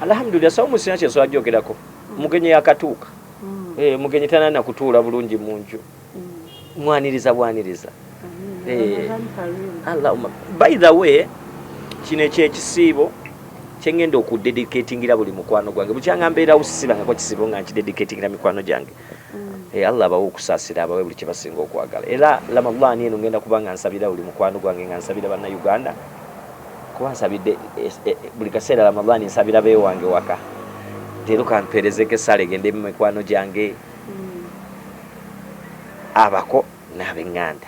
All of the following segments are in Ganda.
Alhamdulillah, saumu sina kyensobola gyogerako. Mugenyi yakatuuka. Eh, mugenyi tanana kutuula bulungi mu nju. Mwaniriza bwaniriza. Eh. Allahumma. By the way, kino ekyekisiibo kyengenda okudedicatingira buli mukwano gwange. Bukyanga mbeerawo sisibangako kisiibo nga nkidedicatingira mikwano gyange. Eh, Allah abawe okusaasira, abawe buli kye basinga okwagala. Era Ramadhan eno ngenda kuba nga nsabira buli mukwano gwange, nga nsabira Bannayuganda, kuba nsabidde buli kaseera Ramadhan nsabira beewange waka. Leero kampeerezeko essaala egende mu mikwano gyange, abako n'ab'eŋŋanda.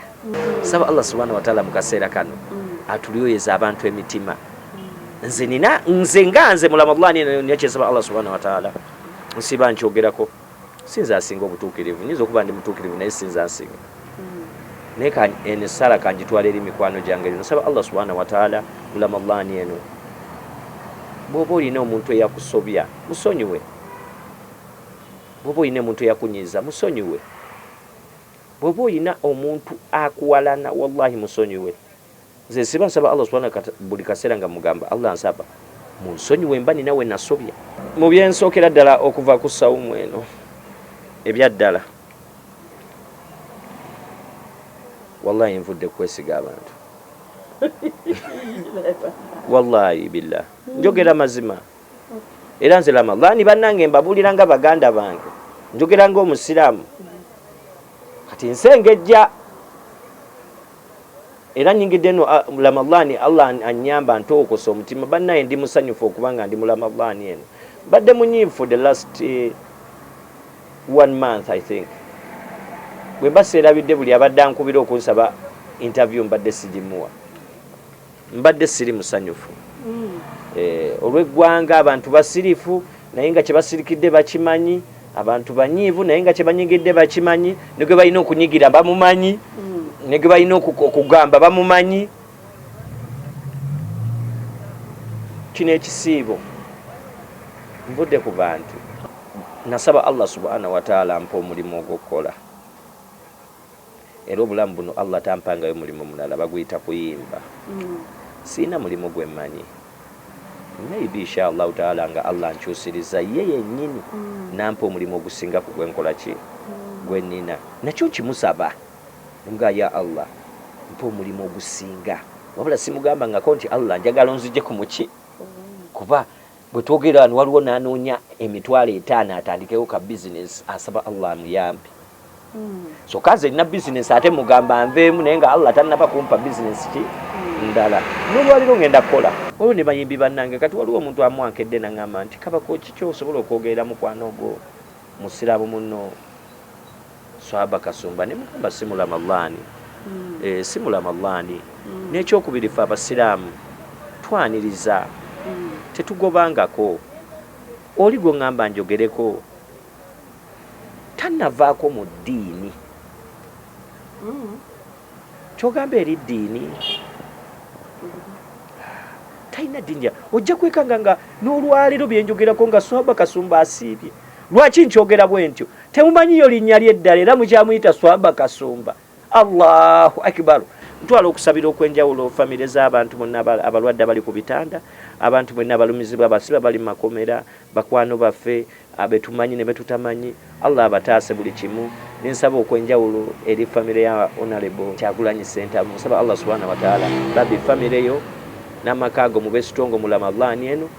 Nsaba Allah subhanahu wa ta'ala mu kaseera kano atulyoyeze abantu emitima. Nze nina, nze nga nze mu Ramadhan eno nina kye nsaba Allah subhanahu wa ta'ala, nsiiba nkyogerako. Sinze asinga obutuukirivu, nyinza okuba ndi mutuukirivu naye sinze asinga. Naye eno essaala kanjitwala eri mikwano gyange eno. Nsaba Allah subhanahu wa ta'ala mu Ramadhan eno, bw'oba olina omuntu eyakusobya musonyiwe, bw'oba olina omuntu eyakunyiiza musonyiwe, bw'oba olina omuntu akuwalana wallahi musonyiwe. Nze nsiba nsaba Allah subhanahu wa ta'ala buli kaseera nga mugamba Allah nsaba munsonyiwe mba nina we nasobya. Mu byensookera ddala okuva ku sawumu eno ebyaddala wallahi nvudde kwesiga abantu wallahi billah njogera mazima era nze Ramadhani bannange mbabuulira nga baganda bange, njogera nga omusiraamu kati nsengejja era nyingidde eno Ramadhani, Allah annyamba ntookose omutima. Bannaye ndi musanyufu okuba nga ndi mu Ramadhani eno. Mbadde munyiivu for the last one month, I think. Bwe mba seerabidde, buli abadde ankubira okunsaba interview mbadde sigimuwa, mbadde siri musanyufu. Olw'eggwanga abantu basirifu naye nga kyebasirikidde bakimanyi, abantu banyiivu naye nga kyebanyigidde bakimanyi, ne gwe balina okunyigira bamumanyi, ne gwe balina okugamba bamumanyi. Kino ekisiibo nvudde ku bantu. Nasaba Allah subhanahu wataala mpa omulimu ogw'okukola, era obulamu buno Allah tampangayo mulimu mulala, baguyita kuyimba. Siina mulimu gwe mmanyi. Maybe inshallah taala nga Allah ankyusiriza ye yennyini nampa omulimu ogusinga ku gwenkola ki gwe nnina, nakyo nkimusaba nga ya Allah mpa omulimu ogusinga, wabula simugambangako nti Allah njagala onzije ku muki, kuba bwe twogera wano waliwo n'anoonya 50,000 atandikewo ka bizinesi, asaba Allah amuyambe. So kaze nina bizinesi ate mugamba nveemu, naye nga Allah tannaba kumpa bizinesi ki ndala. N'olwaliro ngenda kukola. Waliwo ne bayimbi bannange, kati waliwo omuntu amwankedde naŋŋamba nti kabako kiki osobola okwogerera mukwano gwo musiraamu munno Swaba Kasumba, ne mugamba si mu Ramadhani. Si mu Ramadhani. N'ekyokubiri, ffe abasiraamu twaniriza, tetugobangako. Oli gwe ŋŋamba njogereko tannavaako mu ddiini. Kyogamba eri ddiini talina ddiini, ojja kwekanga nga n'olwaleero byenjogerako nga Swaba Kasumba asiibye. Lwaki nkyogera bwe ntyo? Temumanyiyo linnya lye ddala era mukyamuyita Swaba Kasumba. Allahu akbar. Ntwala okusabira okw'enjawulo famire z'abantu bonna abalwadde abali ku bitanda, abantu bonna abalumizibwa, abasibe abali mu makomera, bakwano baffe betumanyi ne betutamanyi, Allah abataase buli kimu. Nensaba okw'enjawulo eri famire ya Honorable Kyagulanyi Ssentamu, nsaba Allah subhanahu wataala babi famire yo n'amaka ago mube strong mu Ramadhani eno.